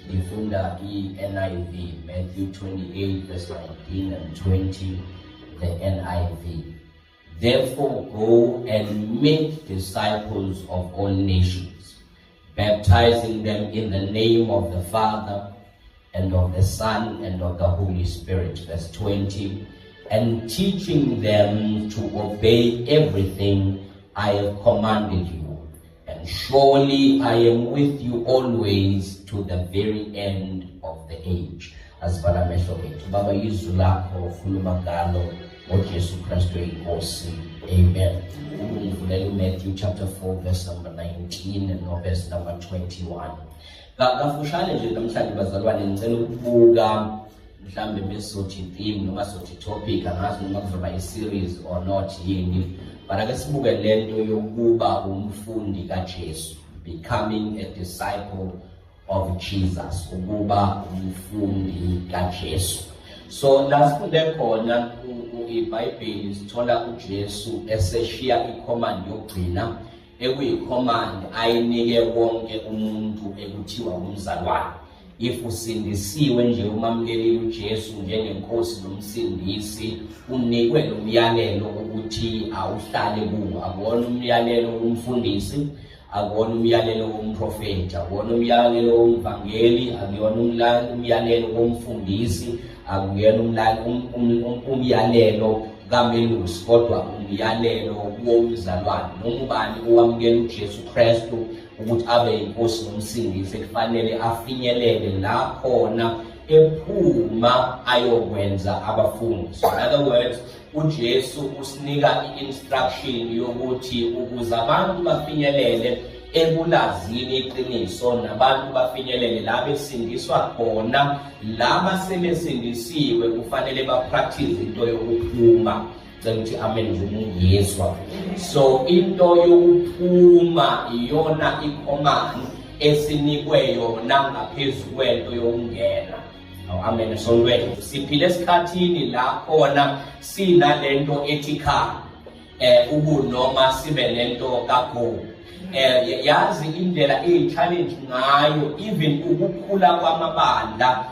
Ngifunda i-NIV, Matthew 28 verse 19 and 20, the NIV. Therefore go and make disciples of all nations, baptizing them in the name of the Father and of the Son and of the Holy Spirit. Verse 20, and teaching them to obey everything I have commanded you. And surely I am with you always to the very end of the age. Asivala amehlo ethu. Baba, izwi lakho khuluma ngalo ngoJesu Kristu inkosi. Amen. Ungivulela uMatthew chapter 4 verse number 19 and no verse number 21. Kafushane nje namhlanje bazalwane ngicela ukubuka mhlambe mesothi theme noma sothi topic, angazi noma kuzoba i-series or not yini, but ake sibuke lento yokuba umfundi kaJesu, becoming a disciple of Jesus, ukuba umfundi kaJesu. So la sifunde khona iBhayibheli, sithola uJesu eseshiya icommand yokugcina, ekuyicommand ayinike wonke umuntu ekuthiwa umzalwane. If usindisiwe nje, umamkelile uJesu njengenkosi nomsindisi, unikwe lo myalelo ukuthi awuhlale kuwo. Akuwona umyalelo womfundisi, akuwona umyalelo womprofeti, akuwona umyalelo womvangeli, akuyona umyalelo womfundisi, akuyena umyalelo kamelusi, kodwa umyalelo womzalwane. Noma ubani owamukela uJesu Kristu ukuthi abe inkosi nomsindisi kufanele afinyelele la khona ephuma ayokwenza abafundi. So in other words, uJesu usinika i-instruction yokuthi ukuze abantu bafinyelele ekulazini iqiniso nabantu bafinyelele la besindiswa khona, laba sebesindisiwe kufanele bapractice into yokuphuma. Cela ukuthi amen nje ungiyezwa. So into yokuphuma iyona icommand esinikwe yona ngaphezu kwento yokungena. Amen esontweni. Siphila esikhathini la khona sinalento ethi cha ukunoma sibe lento kago. Yazi indlela eyi-challenge ngayo, even ukukhula kwamabandla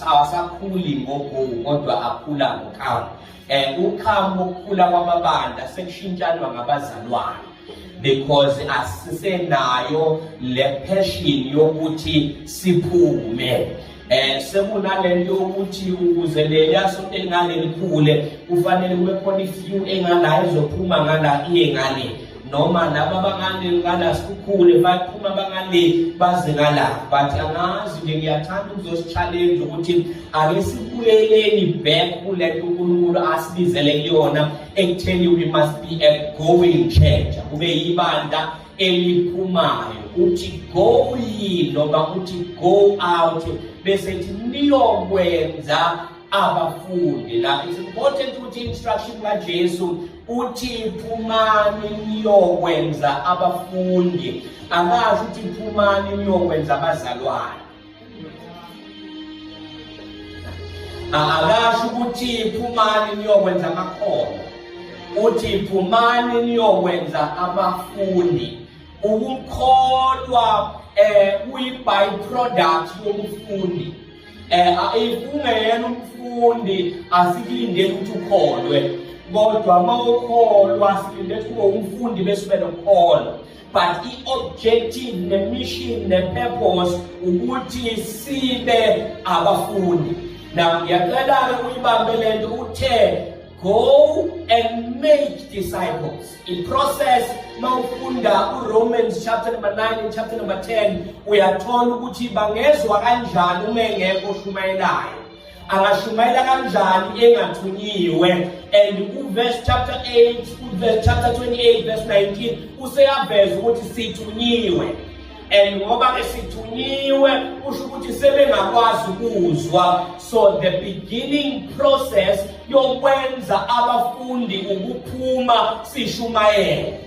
awasakhuli ngogo kodwa akhula ngokam. Ukham wokukhula kwamabandla sekushintshanwa ngabazalwane, because asisenayo le passion yokuthi siphume. Sekunalento yokuthi ukuze leliya sonto elingale likhule kufanele kube khona ifew engala ezophuma ngala iye ngale, noma laba abangale ngala sikukhule baphuma bangale baze ngala. But angazi nje, ngiyathanda ukuzosi-challenge ukuthi ake sibuyeleni back kulento uNkulunkulu asibizele kuyona ekutheni we must be a going church, kube yibandla eliphumayo. Uthi go ye noma uthi go out, bese ethi niyokwenza abafundi. La it's important ukuthi instruction kaJesu uthi phumani niyokwenza abafundi, akasho ukuthi phumani niyokwenza abazalwane, akasho ukuthi phumani niyokwenza amakholwa, uthi phumani niyokwenza abafundi. Ukukholwa kuyi byproduct yomfundi. If ungeyena umfundi asikulindeli ukuthi ukholwe, kodwa uma ukholwa silindele ukuthi ube umfundi bese ube nokukholwa. But i-objective ne-mission ne-purpose ukuthi sibe abafundi. Now ngiyacela-ke uyibambe le nto, uthe go and make disciples. In process, mawufunda uRomans chapter number 9 and chapter number 10, uyathola ukuthi bangezwa kanjani uma engekho oshumayelayo, angashumayela kanjani engathunyiwe. And kuverse chapter 8, kuverse chapter 28 verse 19, useyaveza ukuthi sithunyiwe. And ngoba ke sithunyiwe, kusho ukuthi sebengakwazi ukuzwa. So the beginning process yokwenza abafundi ukuphuma sishumayele.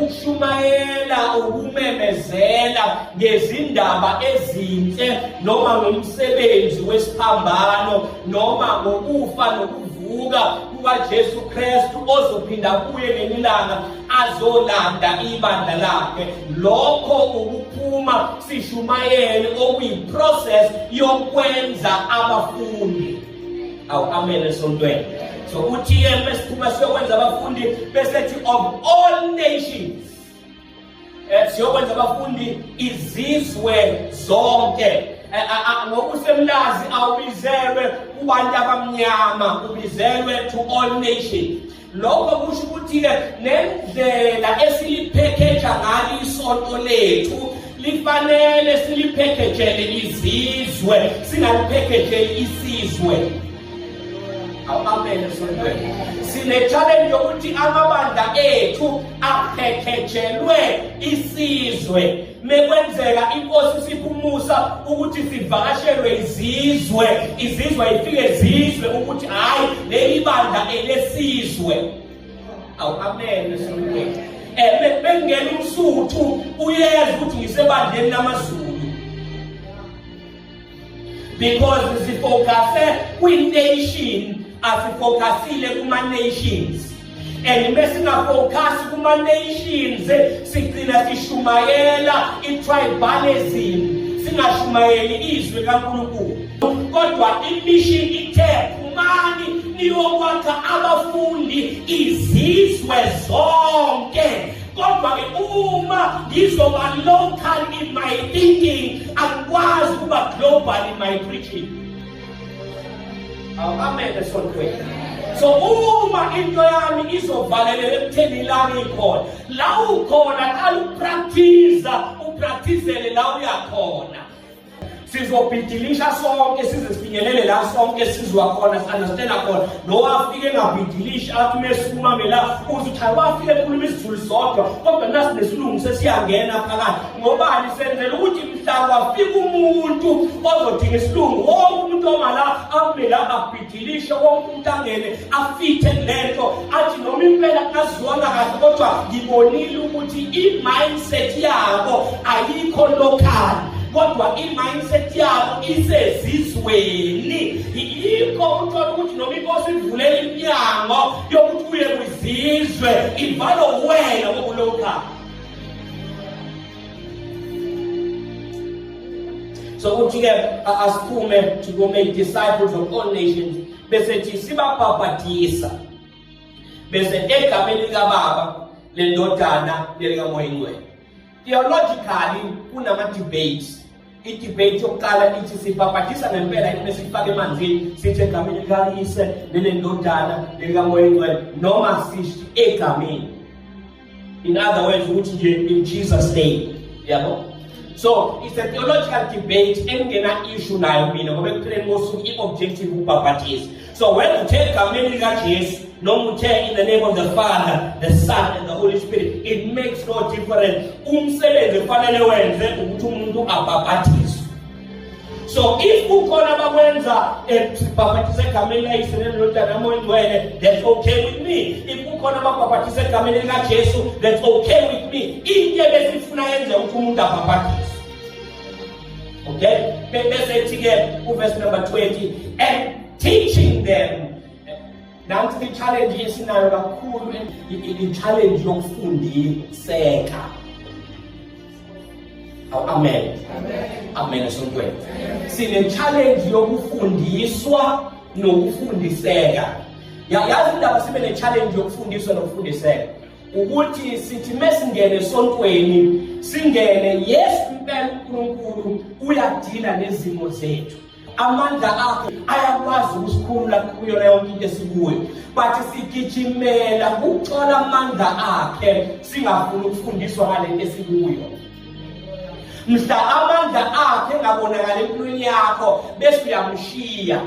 Ukushumayela ukumemezela ngezindaba ezinhle noma ngomsebenzi wesiphambano noma ngokufa nokuvuka. ukuvuka kukaJesu Kristu ozophinda kuye ngelinye ilanga azolanda ibandla lakhe. Lokho ukuphuma sishumayele okuyi-process yokwenza abafundi. Awu, amen esontweni. So uthi-ke mesiphuma siyokwenza abafundi, bese thi of all nations, siyokwenza abafundi izizwe zonke. Ngokusemlazi awubizelwe kubantu abamnyama, ubizelwe to all nations. Lokho kusho ukuthi-ke nendlela esiliphekheja ngalo isonto lethu lifanele siliphekhejele izizwe, singaliphekhejeli isizwe. Amen esontweni. Sine-challenge yokuthi amabandla ethu aphekhejelwe isizwe. Mekwenzeka inkosi siphumusa ukuthi sivakashelwe izizwe, izizwe ifike zizwe ukuthi hayi, leli bandla elesizwe. Awu, amen esontweni. Bengena umsuthu uyezwa ukuthi ngisebandleni lamaZulu, because sifocuse kwi-nation, asifocusile kuma-nations. And mesingafocus kuma-nations, sigcina sishumayela i-tribalism, singashumayeli izwi kaNkulunkulu. Kodwa i-mission ithe phumani niyokwakha abafundi izizwe zonke. Kodwa-ke uma ngizoba local in my thinking, angikwazi ukuba global in my preaching. Amen esontweni. So uma into yami izovaleleka ekutheni la ngikhona, la ukhona, qala upractice, upracticele la uyakhona. Sizobhidilisha sonke size sifinyelele la sonke sizwa khona, si-understanda khona. Lo wafike engabhidilishi athi mesukuma la uze uthi hayi, wafike ekhuluma isiZulu sodwa, kodwa nasi nesilungu sesiyangena phakathi. Ngobani? Senzela ukuthi mhla kwafika umuntu ozodinga isilungu, wonke umuntu ongala ame la abhidilishe, wonke umuntu angene afithe kulento, athi noma impela kungaziwanga kahle, kodwa ngibonile ukuthi i-mindset yabo ayikho local, kodwa i-mindset yabo isezizweni. Yikho uthola ukuthi noma inkosi ivulela iminyango yokuthi uye kwizizwe, ivalwe wena ngokulocal. So uthi-ke asiphume to go make disciples of all nations, bese thi sibabhabhadisa bese egameni likaBaba, lendodana, nelikaMoya Ingcwele. Theologically kunama-debates. I-debate yokuqala ithi sibhabhadisa ngempela yini besifake emanzini sithi egameni likaYise, nelendodana, nelikaMoya Ingcwele, noma sithi egameni, in other words ukuthi nje in Jesus name, yabo? So it's a theological debate engena issue nayo mina, ngoba ekupheleni kosuku i-objective ukubhabhadisa. So when uthe egameni likaJesu noma uthe in the name of the Father, the Son and the Holy Spirit, it makes no difference. Umsebenzi kufanele wenze ukuthi umuntu abhabhadiswe. So if kukhona abakwenza sibhabhadisa egameni layise, nelendodana, noMoya Ingcwele, that's okay with me. If kukhona ababhabhadisa egameni likaJesu, that's okay with me. Into ebesifuna yenze ukuthi umuntu abhabhadiswe. Okay, bese ethi-ke uverse number 20, and teaching them. Nansi i-challenge esinayo kakhulu, i-challenge yokufundiseka. Awu, amen, amen esontweni. Sine-challenge yokufundiswa nokufundiseka. Yazi indaba sibe ne-challenge yokufundiswa nokufundiseka ukuthi sithi mesingene esontweni singene, yes, impela uNkulunkulu uyadila nezimo zethu, amandla akhe ayakwazi ukusikhulula kuyona yonke into esikuyo, but sigijimela ukuthola amandla akhe singafuni ukufundiswa ngalento esikuyo. Mhla amandla akhe engabonakala empilweni yakho, bese uyamshiya.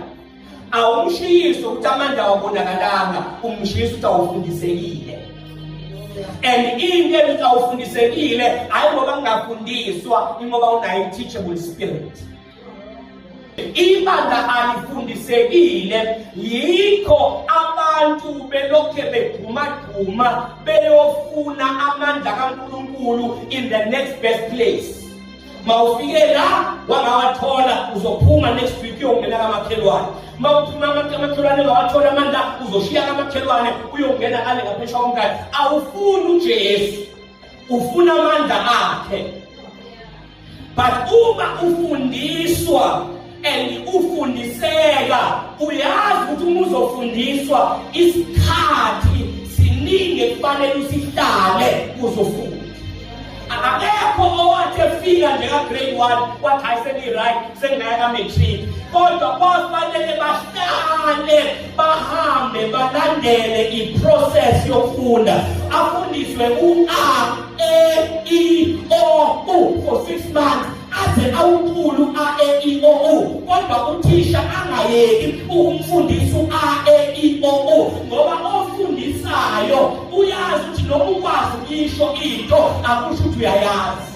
Awumshiyisi ukuthi amandla awabonakalanga, umshiyisa ukuthi awufundisekile. And into ethi awufundisekile, hayi ngoba kungafundiswa, ingoba unayo i-teachable spirit. Ibandla alifundisekile, yikho abantu belokhe begxumagxuma beyofuna amandla kaNkulunkulu in the next best place. Mawufike la wangawathola, uzophuma next week uyongena kamakhelwane. Uma uphuma amakhelwane ungawathola amandla, uzoshiya kamakhelwane uyongena ngale ngaphesheya komkhaya. Awufuni uJesu, ufuna amandla akhe. But uma ufundiswa and ufundiseka, uyazi ukuthi uma uzofundiswa isikhathi siningi ekufanele usihlale uzofunda. Akekho owathi efika nje ka-grade 1 wathi hayi sengi-right, sengingaya ka-matric. Kodwa kwafanele bahlale bahambe balandele i-process yokufunda, afundiswe u-A, E, I, O, U for 6 months aze awuqulu u-A, E, I, O, U. Kodwa uthisha angayeki ukumfundisa u-A, E, I, O, U, ngoba ofundisayo uyazi ukuthi noma ukwazi ukuyisho into akusho ukuthi uyayazi.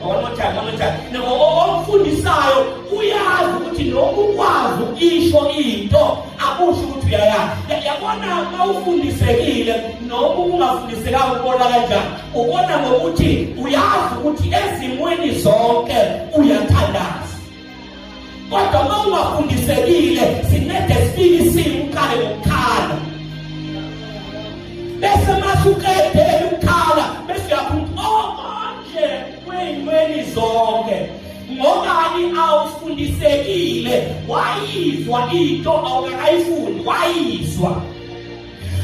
One more time, one more time. Omfundisayo uyazi ukuthi noma ukwazi ukuyisho into akusho ukuthi uyayazi. Yabona, uma ufundisekile noma ungafundisekanga ubona kanjani? Ubona ngokuthi uyazi ukuthi ezimweni zonke uyathandaza. Kodwa uma ungafundisekile sinede sifike isimo uqale ngokukhala, bese masuqedele ukukhala bese uyakhuluma, oh manje kwey'ntweni zonke. Ngobani awufundisekile, wayizwa into awukakayifundi, wayizwa.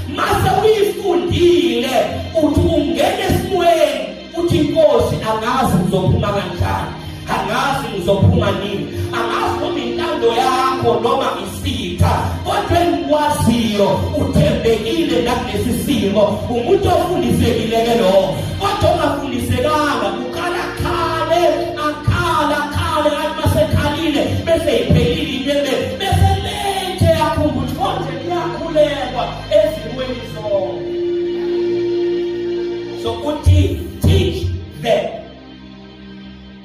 Mase uyifundile uthi ungena esimweni uthi inkosi angazi ngizophuma kanjani, angazi ngizophuma nini, angazi noma intando yakho noma isitha, kodwa engikwaziyo uthembekile nakulesi simo. Umuntu ofundisekile ke lowo. Kodwa ongafundisekanga uqala khale, akhala khale, athi masekhalile bese iphelile inyembezi, bese late yakhumbula ukuthi konje kuyakhulekwa ezimweni zonke. So uthi teach them,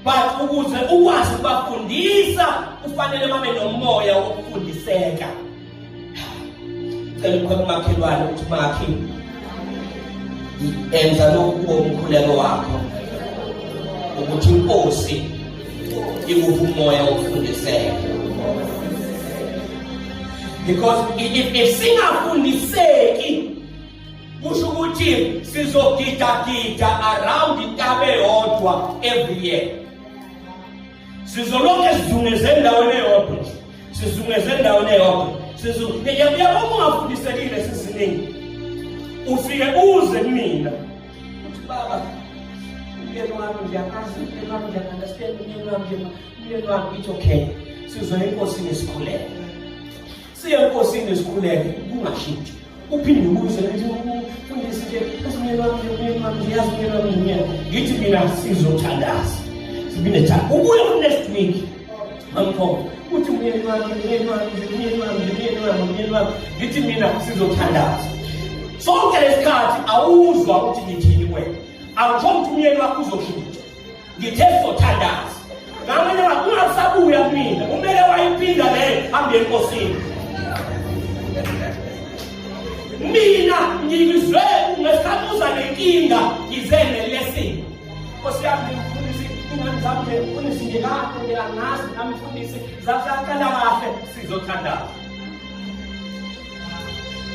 but ukuze ukwazi ukubafundisa kufanele babe nomoya wokufundiseka. Cela ukhwela umakhelwane ukuthi makhi enza lokhu kube umkhuleko wakho, ukuthi inkosi ikuphe umoya wokufundiseka. Because if singafundiseki kusho ukuthi sizogidagida around intaba eyodwa every year, sizolokhu sizungeze endaweni eyodwa nje, sizungeze endaweni eyodwa. Yabona, ungafundisekile sisiningi, ufike uze kumina uthi baba umyeni wami ngiyakazi, umyeni wami ngiya-understand, umyeni wami nje, umyeni wami. It's okay, sizoya enkosini sikhuleke, siye enkosini sikhuleke, kungashintshi. Uphinde ubuze ngithi umfundisi nje umyeni wami nje, umyeni wami nje, yazi umyeni wami nje. Ngithi mina sizothandaza, siphinde cha ubuye ku-next week mamkhomba uthi umyeni wami, umyeni wami nje, umyeni wami nje, umyeni wami, umyeni wami. Ngithi mina sizothandaza. Sonke lesikhathi awuzwa ukuthi ngithini wena, awusho ukuthi umyeni wakho uzoshintsha. Ngithe sizothandaza, ngamanye ungasabuya kumina, umele wayiphinda leyo, hambe enkosini. Mina ngizwe ngesikhathi uza nenkinga, ngize ne-lesson. Nkosi yami mfundisi, ingane zami nje mfundisi nje kahle nje angazi nami mfundisi, zaqala kahle. Sizothandaza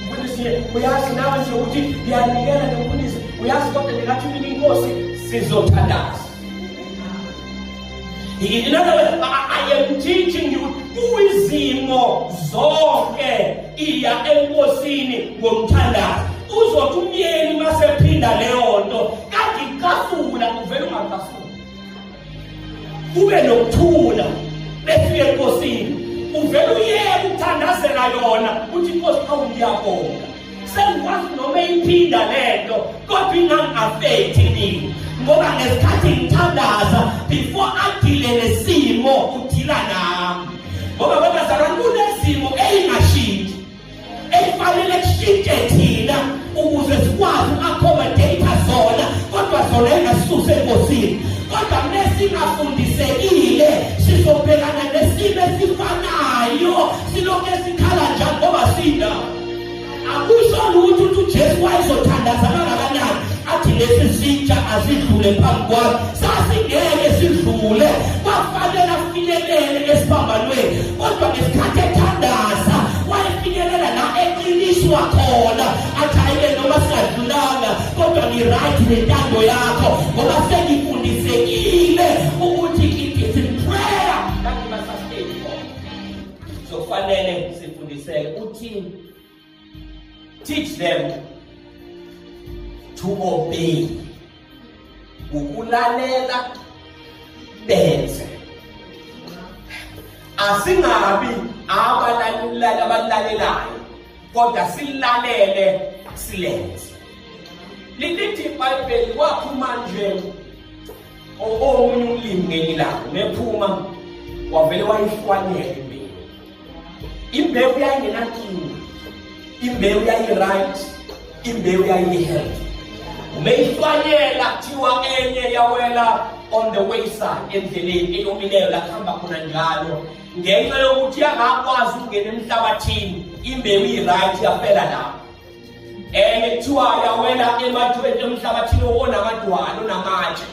mfundisi, uyazi nawe nje ukuthi ngiyanikela nje mfundisi, uyazi kodwa ndingathi mina inkosi sizothandaza. In other words, I am teaching you kuyizimo zonke iya enkosini ngomthandazo. Uzothi umyeni masephinda leyo nto kade icasula, uvele ungacasuli, ube nokuthula, bese uye enkosini, uvele uyeke ukuthandazela yona, uthi inkosi awu ngiyabonga sengikwazi noma iphinda lento kodwa ingangi-affecti mina, ngoba ngesikhathi ngithandaza before adile nesimo udila nami. Ngoba babazalwane kunezimo eyingashintshi eyifanele kushintshe thina ukuze sikwazi uku-accommodate zona, kodwa zona ingasisuse enkosini. Kodwa mesingafundisekile sizobhekana nesimo esifanayo, silokhu esikhala njalo ngoba sindawo. Akusho lutho ukuthi uJesu wayezothandaza kangakanani athi lesi sitsha asidlule phambi kwami, sasingeke sidlule, kwafanele afinyelele esiphambanweni. Kodwa ngesikhathi nentando yakho, ngoba sengifundisekile ukuthi it is in prayer la ngiba sustained khona. So kufanele sifundiseke. Uthi teach them to obey, ukulalela benze. Asingabi abalalelayo, kodwa silalele silenze. Lithi iBhayibheli, waphuma nje omunye umlimi ngelinye ilanga, mephuma wavele wayihlwanyela imbewu. Imbewu yayingenankinga, imbewu yayi-right, imbewu yayi-healthy. Umeyihlwanyela, kuthiwa enye yawela on the wayside, endleleni eyomileyo la kuhamba khona njalo. Ngenxa yokuthi yangakwazi ukungena emhlabathini, imbewu iyi-right, yafela lapho. Enye kuthiwa yawela emathweni, emhlabathini onamadwala, onamatshe.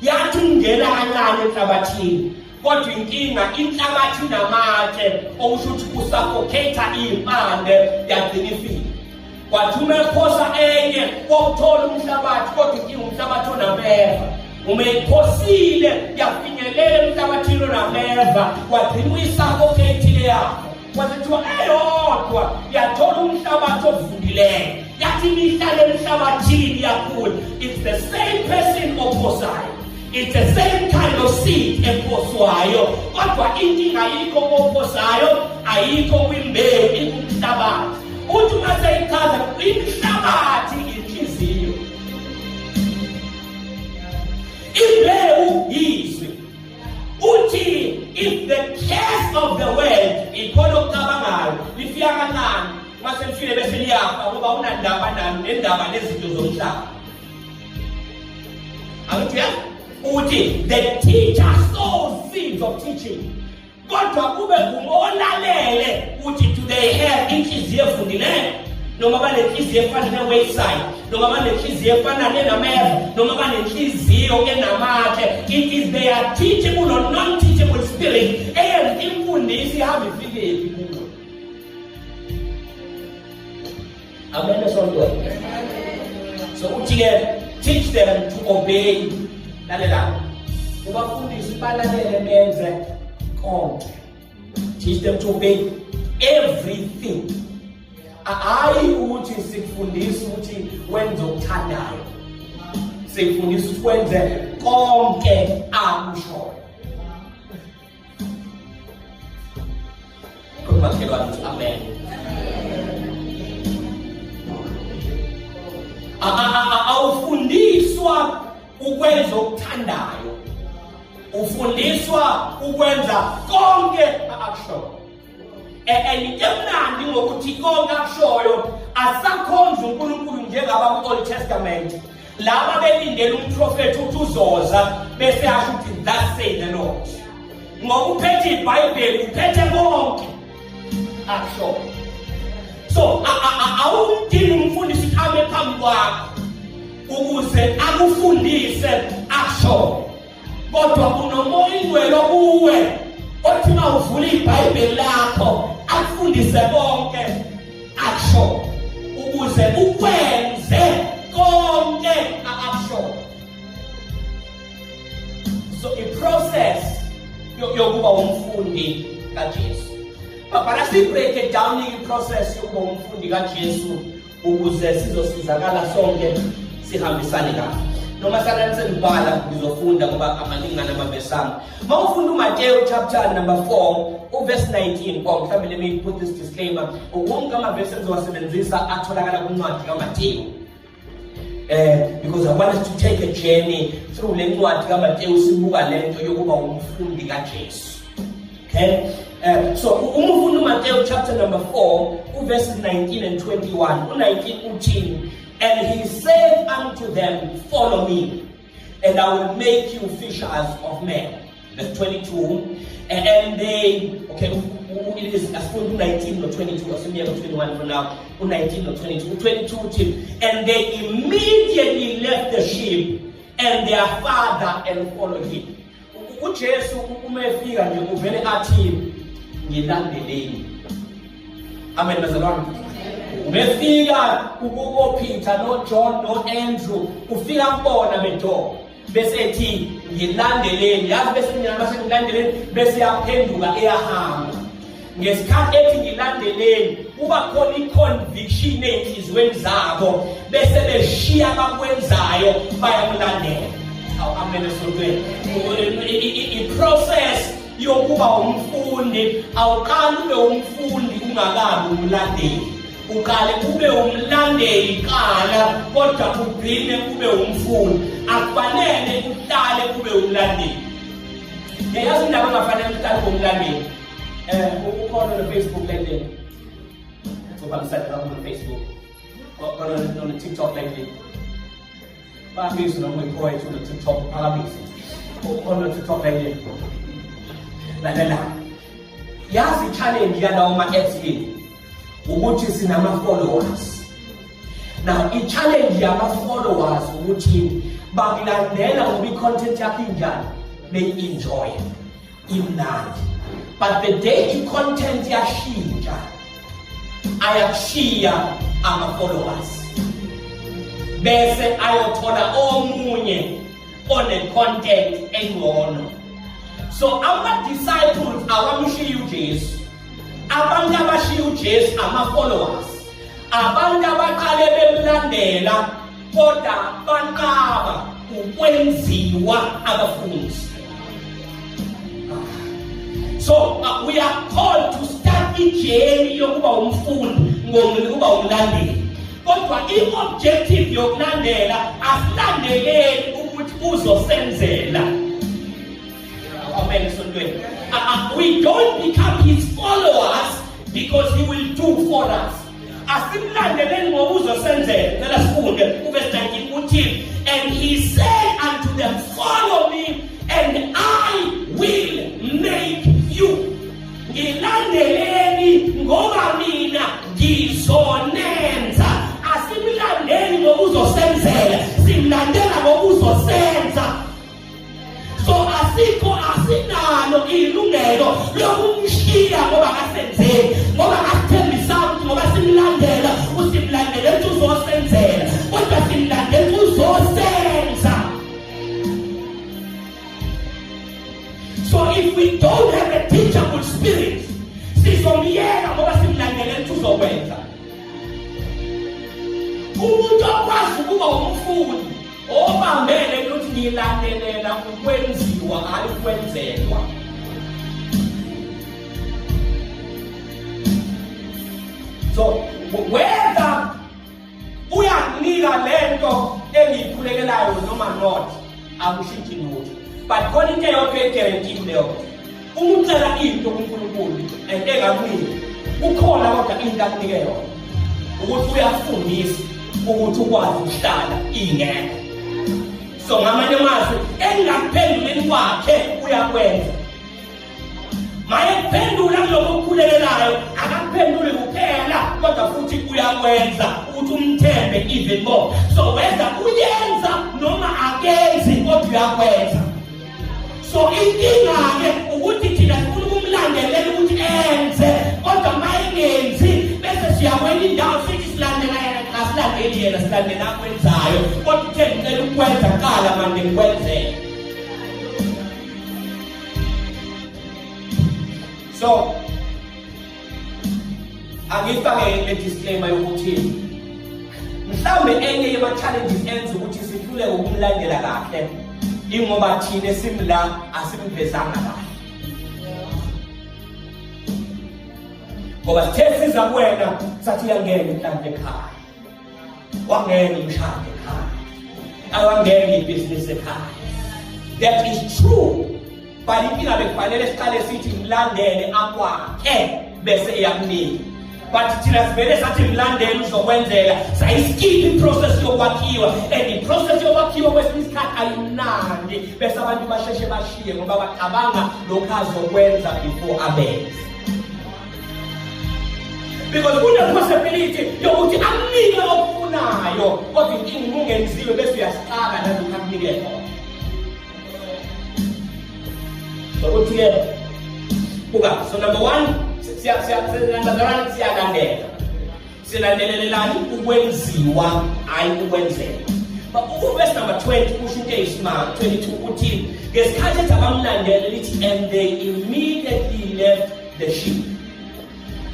Yathi ungena kancane emhlabathini, kodwa inkinga inhlabathi inamatshe, okusho ukuthi kusuffocate iy'mpande, yagcina ifile. Kwathi uma ephosa enye, wawuthola umhlabathi, kodwa inkinga umhlabathi onameva. Uma ephosile yafinyelela emhlabathini onameva, wagcina uyisuffocate yakho. Kwase kuthiwa eyodwa yathola umhlabathi ovundileyo, yathi imihlala emhlabathini yakhula. It's the same person ophosayo, it's the same kind of seed ephoswayo, kodwa inkinga ayikho kophosayo, ayikho kwimbewu, ikumhlabathi. Uthi uma seyichaza inhlabathi, inhliziyo, imbewu yizwi. Uthi if the cares of the world, ikhona okucabangayo, lifika kancane, mase lifile bese liyafa, ngoba unandaba nani nendaba nezinto zomhlaba. Angithi ya uthi the teacher sows seeds of teaching, kodwa kube ngumolalele uthi do they have inhliziyo efundileyo, noma banenhliziyo efana ne-wayside, noma banenhliziyo efana nenameva, noma banenhliziyo enamatshe. It is their teachable or non-teachable spirit eyenza imfundiso ihambe ifikephi kuwe. Amen, esontweni. So uthi-ke teach them to obey. Lalela, ubafundise balalele benze konke. Teach them to obey everything. Hayi ukuthi sikufundisa ukuthi wenze okuthandayo, sikufundisa ukuthi wenze konke akushoyo. Makhelwane uthi amen. Awufundiswa ukwenza okuthandayo, ufundiswa ukwenza konke akushoyo. And into emnandi ngokuthi konke akushoyo, asakhonza uNkulunkulu njengaba ku-Old Testament, laba belindele umprofethi ukuthi uzoza bese asho ukuthi thus say the Lord. Ngoba uphethe iBhayibheli, uphethe konke akushoyo. So awumdingi umfundisi ukuthi ame phambi kwakho ukuze akufundise akushoyo, kodwa unomoya ingcwele kuwe othi uma uvula iBhayibheli lakho akufundise konke akusho, ukuze ukwenze konke akusho. So i-process yokuba umfundi kaJesu, but asi-break it down i-process yokuba umfundi kaJesu ukuze sizosizakala sonke, sihambisane kahle. Noma salani sengibhala, ngizofunda ngoba amaningana amavesi ami. Uma ufunda uMateyu chapter number 4 uverse 19, oh, mhlawumbe let me put this disclaimer: wonke amavesi engizowasebenzisa atholakala kwincwadi kaMateyu, because I want us to take a journey through le ncwadi kaMateyu, sibuka lento yokuba umfundi kaJesu. Okay, so uma ufunda uMateyu chapter number 4 uverses 19 and 21, u19 uthi, "And he said unto them, Follow me, and I will make you fishers of men." Verse 22, and they, okay, it is asifunda u19 no22, asimiyeke u21 for now. U19 no22, u22 uthi, "And they immediately left the ship and their father and followed him." UJesu uma efika nje uvele athi, "Ngilandeleni." Amen, bazalwane. Ubefika kuboPeter noJohn noAndrew, ufika kubona bedoba bese ethi ngilandeleni, yazi bese mina base ngilandeleni, bese yaphenduka eyahamba. Ngesikhathi ethi ngilandeleni, kuba khona i-conviction ey'nhliziyweni zabo, bese beshiya abakwenzayo bayamlandela. Awu, amen esontweni. I-process yokuba umfundi, awuqali ube umfundi ungakabi umlandeli. Uqale ube umlandeli qala, kodwa ugcine ube umfundi. Akufanele uhlale ube umlandeli. Yazi indaba engafanele uhlale ube umlandeli, ukhona no-Facebook lately? Ngoba ngisade ku-Facebook, khona no-TikTok lately? Phakamise noma uyi-poet uno-TikTok, phakamise. Ukhona no-TikTok lately? Lalela, yazi i-challenge yalawo ma-apps yini? Ukuthi sinama-followers. Now i-challenge yama-followers ukuthi bakulandela ngoba i-content yakho injani, beyi-enjoy, imnandi, but the day i-content yashintsha, ayakushiya ama-followers, bese ayothola omunye one-content engcono. So ama-disciples awamshiyi uJesu. Abantu abashiya uJesu ama-followers, abantu abaqale bemlandela kodwa banqaba ukwenziwa abafundi. So we are called to start i-journey yokuba umfundi ngokuba umlandeli, kodwa i-objective yokulandela, asilandeleli ukuthi uzosenzela. Amen esontweni. We don't become his followers because he will do for us. Asimlandeleli ngoba uzosenzela. Cela sifunde uverse 19, uthi, "And he said unto them, Follow me and I will make you." Ngilandeleni ngoba mina ngizonenza. Asimlandeli ngoba uzosenzela, simlandela ngoba uzosenza. So asikho, asinalo ilungelo lokumshiya ngoba kasenzeli, ngoba kasithembisanga ukuthi ngoba simlandela, usimlandele ukuthi uzosenzela, kodwa simlandela ukuthi uzosenza. So if we don't have a teachable spirit, sizomyeka ngoba simlandele ukuthi uzokwenza. Umuntu okwazi ukuba umfundi obambele ukuthi ngilandelela ukwenziwa, hayi ukwenzelwa. So whether uyakunika lento engiyikhulekelayo noma not, akushintshi lutho, but khona into eyodwa eguarantee kuleyo nto. Uma ucela into kuNkulunkulu and engakuniki, kukhona kodwa into akunike yona, ukuthi uyakufundisa ukuthi ukwazi ukuhlala ingekho. So ngamanye amazwi, engakuphenduleni kwakhe uyakwenza. Maye kuphendula kuloko okukhulekelayo, akakuphenduli kuphela, kodwa futhi uyakwenza ukuthi umthembe even more. So whether uyenza noma akenzi, kodwa uyakwenza. So inkinga-ke ukuthi thina sifuna ukumlandelela ukuthi enze, kodwa uma engenzi bese siyakwenye indawo sithi silandela yena. Cha, silandeli yena, silandela akwenzayo, kodwa uthe ngicela ukwenza kuqala, manje ngikwenzele. So angifake le disclaimer yokuthi mhlawumbe enye yema-challenges enza ukuthi sihluleke ukumlandela kahle ingoba thina simla asimvezanga kahle, ngoba sithe siza kuwena sathi uyangena inhlanhla ekhaya, wangena umshado ekhaya, awangena ibhizinisi ekhaya. That is true, but inkinga bekufanele siqale sithi mlandele akwakhe bese eyakunika, but thina sivele sathi mlandele uzokwenzela, sayiskip iprocess yokwakhiwa, and iprocess yokwakhiwa kwesinye isikhathi ayimnandi, bese abantu basheshe bashiye ngoba bacabanga lokhu azokwenza before abenze, because kune-possibility yokuthi akunike okufunayo, kodwa inkinga uma ungenziwe bese uyasixaka nalokhu akunike khona. Sokuthi-ke buka, so number one, number one, siyalandela. Silandelelelani ukwenziwa hayi ukwenzeka. Uvesi number 20 usho into eyisimanga 22 uthi ngesikhathi ethi abamlandele lithi and they immediately left the ship.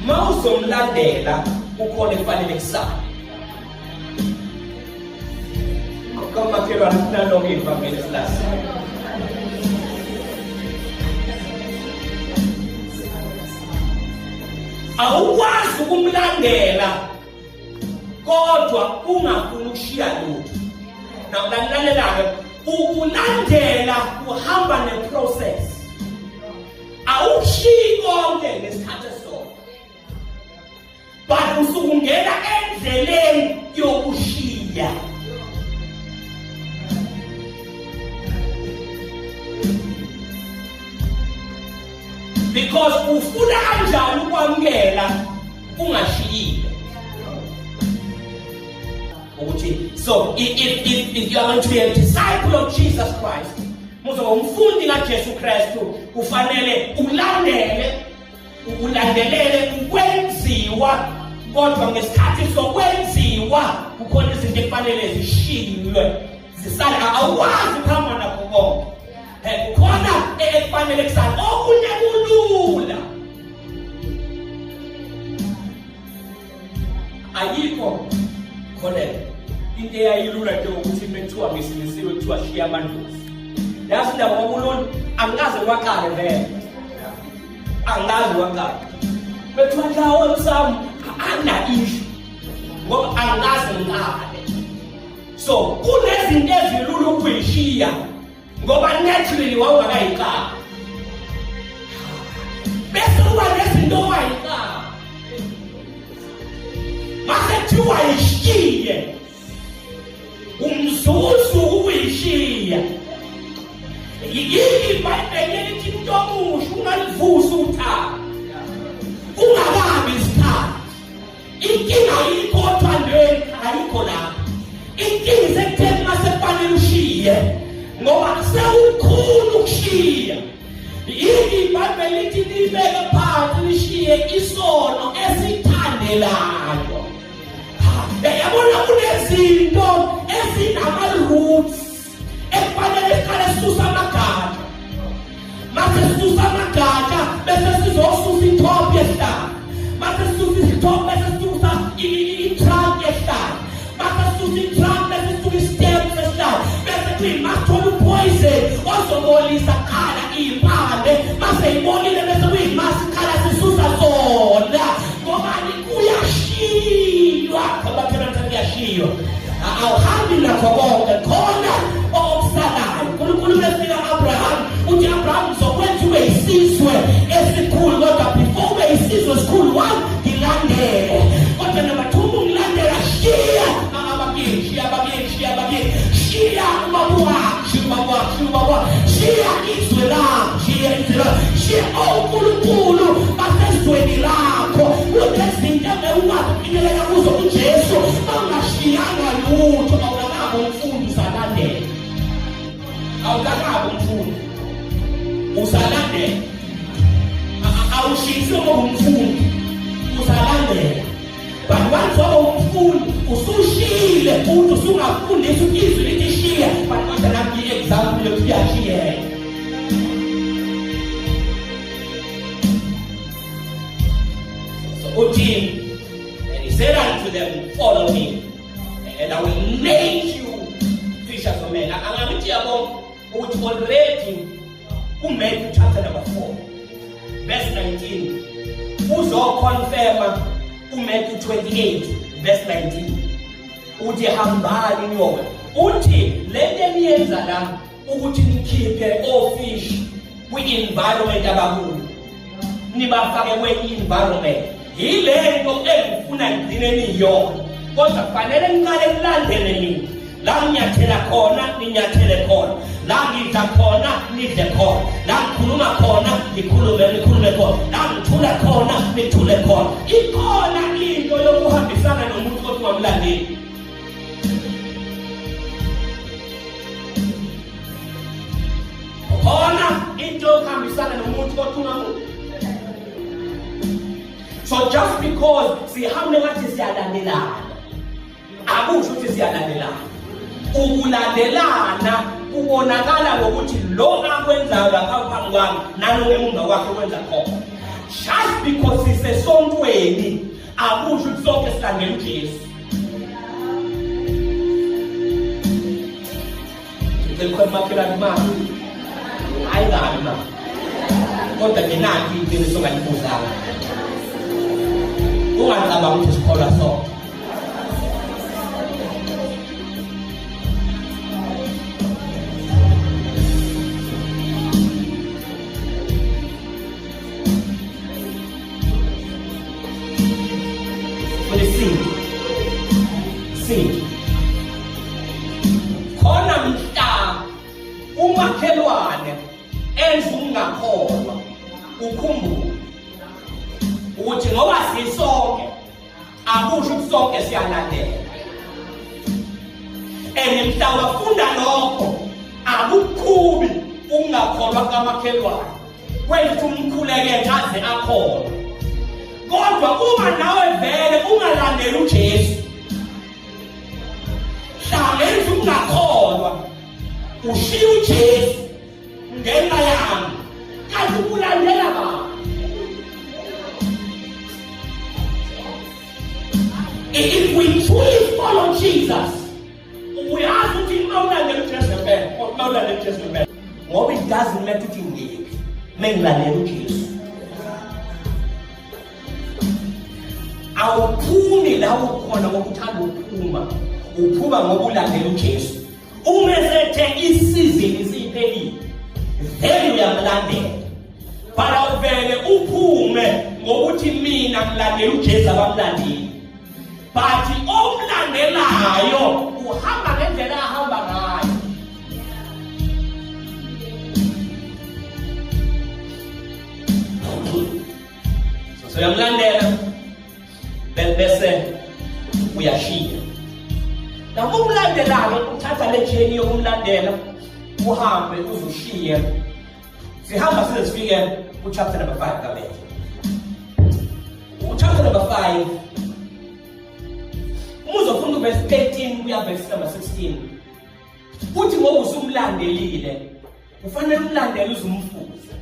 Mawuzomlandela kukhona ekufanele kusale. Komakhelwane kunaloko ivangeli silasi. Awukwazi ukumlandela kodwa ungafuni ukushiya lutho. Nawulalela-ke ukulandela kuhamba ne-process. Awukushiyi konke ngesikhathi esisodwa. But usukungena endleleni yokushiya. Because ufuna kanjani ukwamukela ungashiyile ukuthi so if you are going to be a disciple of Jesus Christ muzoba umfundi kaJesu Kristu kufanele ulandele ulandelele ukwenziwa kodwa ngesikhathi sokwenziwa kukhona izinto ekufanele zishiywe zisale awukwazi ukuhamba nakho konke kukhona ekufanele kusale okunye kulula ayikho khona into eyayilula nje ukuthi mekuthiwa ngisilisiwe kuthiwa shiya amandlozi yazi indaba kwakulula angikaze kwaqale vele angikaze kwaqale bekuthiwa ndawo emsamo ana ishu ngoba angikaze ngiqale so kunezinto ezilula ukuyishiya ngoba naturally wawungakayiqali bese kuba nezinto owayiqala mase kuthiwa yishiye umzuzu ukuyishiya yini ibhayibheli elithi umuntu omusha ungalivusi uthando kungakabi isikhathi Inkinga ayikho othandweni, ayikho lapho. Inkinga isekutheni uma sekufanele ushiye, ngoba sekukhulu ukushiya. Yini iBhayibheli lithi nibeke phansi nishiye isono esithandelayo. Yabona kunezinto ezinama-roots ekufanele siqale sisuse amagatsha. Mase sisusa amagatsha bese sizosusa i-top yesihlahla. Mase sisusa i-top bese sisusa i-trunk yesihlahla. Mase sisusa i-trunk bese sisusa i-stem sesihlahla. Bese kuyima sithola upoison ozobolisa kuqala iy'mpande. Mase ibolile bese kuyima siqala sisusa sona. Ngobani kuyashiywa. Abakhona kuyashiywa. Awuhambi nakho konke khona okusalayo. uNkulunkulu ubefika Abraham uthi Abraham ngizokwenza ube isizwe esikhulu kodwa before ube isizwe esikhulu one ngilandele kodwa number two ungilandela shiya abakini shiya abakini shiya abakini shiya ubaba wakho shiya ubaba wakho shiya ubaba wakho shiya izwe lakho shiya izwe lakho shiya onkulunkulu basezweni lakho kunezinto engeke ukwazi ukufinyelela kuzo kuJesu bangashiyanga lutho awunakabo umfundi usalandela awukakabi umfundi usalandela awushintshi uma umfundi usalandela but once waba umfundi usushiyile futhi usungafundisa izwi lithi shiya but kodwa nami i-example yokuthi uyashiyeka so uthi and he said unto them follow me and I will make you fishers of men. Angithi yabo ukuthi already kuMatthew chapter number 4 verse 19 uzoconfirma uMatthew 28 verse 19 uthi hambani niyowe uthi lento eniyenza la ukuthi nikhiphe ofish kwi-environment abakuyo nibafake kwenye environment yilento engifuna ngigcine niyona kodwa kufanele niqale nilandele mina la nginyathela khona ninyathele khona la ngidla khona nidle khona la ngikhuluma khona ngikhulume nikhulume khona la ngithula khona nithule khona ikhona into yokuhambisana nomuntu othi ungamlandeli khona into yokuhambisana nomuntu kodwa ungamu so So just because sihambe ngathi siyalandelana, akusho ukuthi siyalandelana. Ukulandelana kubonakala ngokuthi lo akwenzayo lapha phambi kwami nalo ngemumva kwakhe kwenza khona. Just because sisesontweni akusho ukuthi sonke silandela uJesu. Ngicela ukhona makhelwane ma. Hayi kabi ma. Kodwa nje nakho iqiniso ongalibuzanga. Ungacabanga ukuthi sikholwa sonke. Sindi. Khona mhla umakhelwane enza ukungakholwa ukhumbule ukuthi ngoba sisonke akusho ukuthi sonke siyalandela and mhla wafunda lokho akukhubi ukungakholwa kamakhelwane kwethu umkhuleke aze akholwe kodwa uma nawe vele ungalandeli uJesu hlangenza ukungakholwa ushiya uJesu ngenxa yami kanti ukulandela bani. If we truly follow Jesus, uyazi ukuthi uma ulandela uJesu ngempela, uma ulandela uJesu ngempela, ngoba it doesn't matter ukuthi ngiyephi, mengilandela uJesu. Awuphumi la ukhona ngoba uthanda ukuphuma, uphuma ngoba ulandela uJesu. Uma esethe isizini isiphelile, then uyamlandela. But awuvele uphume ngokuthi mina ngilandela uJesu abamlandeli. But omlandelayo uhamba ngendlela ahamba ngayo. So uyamlandela bese uyashiya. Nakumlandela-ke uthatha le journey yokumlandela uhambe uzushiye. Sihamba size sifike ku-chapter number 5 kaMatthew. Uchapter number 5 uma uzofunda uverse 13 kuya verse number 16 uthi ngoba usumlandelile ufanele umlandele uzumfuza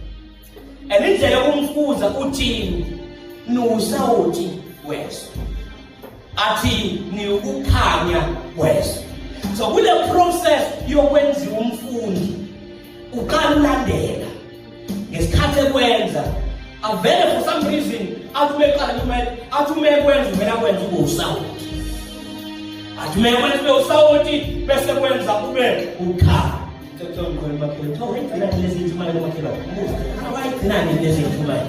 and indlela yokumfuza uthini niwusawoti wezwe athi niwukukhanya kwezwe. So kule process yokwenziwa umfundi uqala ulandela ngesikhathi ekwenza avele for some reason athi uma eqala kumele athi uma ekwenza uvele akwenza ube usawoti athi uma ekwenza ube usawoti bese kwenza ube ukhanya. Kuthiwa ngikhona umakhelwane kuthiwa wayigcinani lezi ntshumayelo umakhelwane umbuza wayigcinani lezi ntshumayelo.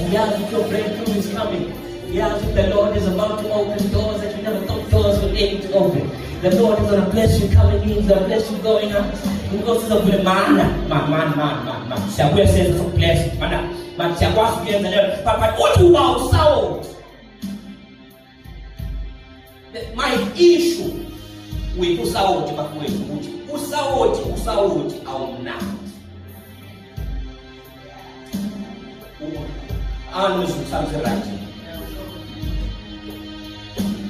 Uyazi ukuthi your breakthrough is coming. Uyazi ukuthi the Lord is about to open doors that you never thought doors were able to open. The Lord is going to bless you coming in, he's going to bless you going out. Inkosi izovula mana man man man man man siyabuya senze sokubless mana man siyakwazi ukuyenza leyo but uthi uba usawoti. My issue with usawoti bafowethu ukuthi usawoti awumnandi. Anizwi right.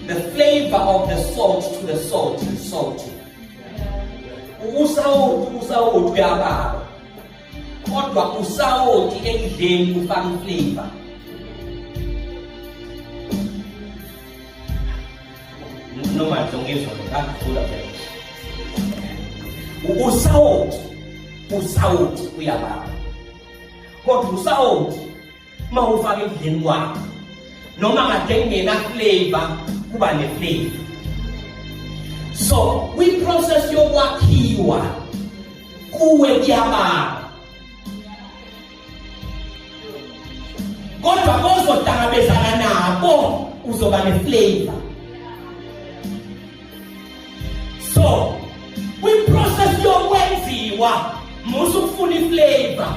The flavor of the salt to the salt is salty. Usawoti uyababa. Kodwa usawoti ekudleni ufaka iflavor. Noma ngizwa ngakuvula phela. Usawoti uyababa. Kodwa usawoti uma ufaka ekudleni kwakho noma kade kungena flavor kuba ne flavor. So kwi process yokwakhiwa kuwe kuyababa. Kodwa kozohlangabezana nabo uzoba ne flavor. So kwi-process yokwenziwa musa ukufuna iflavor,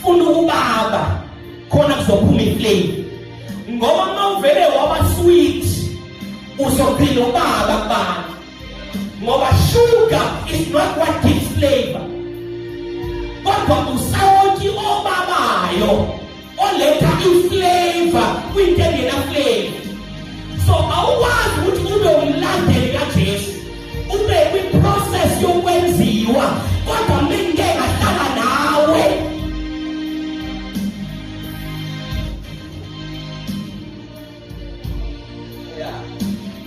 funa ukubaba khona kuzophuma iflavor. Ngoba uma uvele waba sweet uzogcina ubaba kubantu, ngoba sugar is not what gives flavor, kodwa usawoti obabayo. oletha iflavor kwinto engena flavor. So awukwazi ukuthi ube umlandeli kaJesu ube kwi-process yokwenziwa kodwa mengike ngahlala nawe.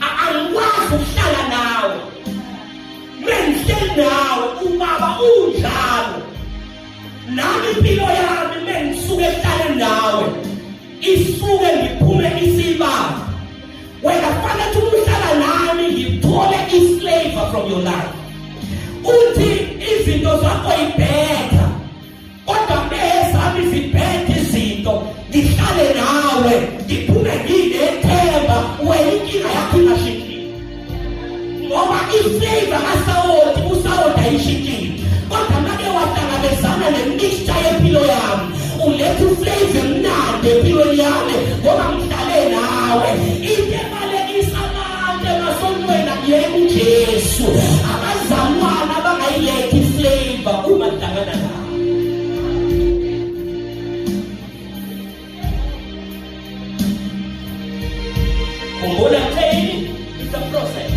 Angikwazi ukuhlala nawe mengihleli nawe ubaba unjalo nami impilo yami mengisuke ekuhlaleni nawe isuke ngiphume isibaba. Wena fanele ukuhlala nami ngithole i-flavor from your life. Uthi izinto zakho ibhetha kodwa bezami zibhede izinto, ngihlale nawe ngiphume nginethemba. Wena inkinga yakho ingashintshile ngoba iflavor kasawoti usawoti ayishintshile, kodwa make wahlangabezana ne-mixture yempilo yami uletha uflavor emnandi empilweni yami ngoba ngihlale nawe. Into ebalekisa abantu emasontweni akuyena uJesu, abazalwane abangayilethi iflavor uma kuhlangana nawe. Khumbula ngitheni, it's a process.